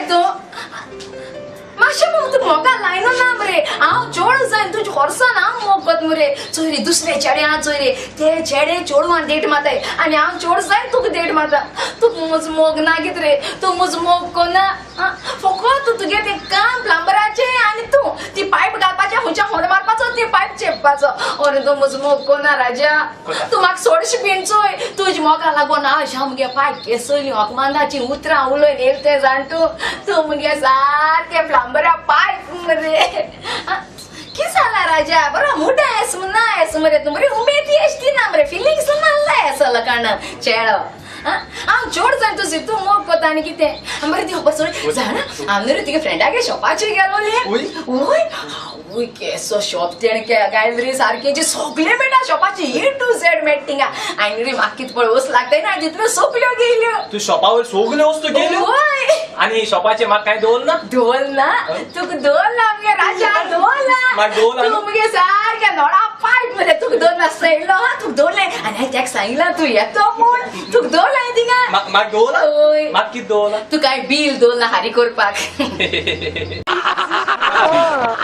तूं मातशें मग तूं मोगा लायनो ना मरे. हांव चोड जायन तुजे होरसान हांव मोग कोत मरे. चोय रे दुसरे चेडे आहा चोय रे, ते चेडे चेडवान डेट मारताय आनी हांव चोड जायन तुका डेट मारता. तुका म्हजो मोग ना कितें रे, तूं म्हजो मोग कोना. फकत तुगे तें काम प्लंबराचें आनी तूं ती पायप घालपाचें, खंयच्या होंड मारपाचो, ती पायप चेपपाचो. अरे तूं म्हजो मोग कोना राजा, तूं म्हाका सोडशी बीन चोय. तुज्या मोगा लागून हांव अशें मुगे पाय केसयली, होकमांदाची उतरां उलोवन येयलें तें जाण तूं. तूं मुगे सारकें प्लंबरा पायप मरे. कितें जालां राजा, बरो मुडा एस ना एस मरे तूं, बरी उमेद एश दिना मरे, फिलिंग्स नासला एस लोकांना चेडो. हांव चोड जाण तुजी तूं मोग कोता आनी कितें बरें ती खबर सोड जाणा. हांव न्हू रे तुगे फ्रेंडागे शॉपाचेर गेलोलें. वय आवय केसो शॉप तेणें गायल रे, सारकें जी सगळें मेळटा शॉपाची ए टू झेड मेळटा थिंगा. आनी रे म्हाका कितें पळय वस्त लागताय ना तितल्यो सगल्यो घेयल्यो. तूं शॉपावयर सगल्यो वस्तू घेयल्यो? वय. आनी शॉपाचे म्हाका कांय दवरना? दवरना तुका, दवरला मुगे राजा, दवरला. म्हाका दवरला? तूं मुगे सारकें नोडा पायप मरे, तुका दवरला सैलो. हा तुका दवरलें आनी हांवें तेका सांगिलां तूं येतो म्हूण, तुका दवरला हांवें थिंगा. म्हाका दवरला? वय. म्हाका कितें दवरला? तूं कांय बील दवरला हारी करपाक. Oh.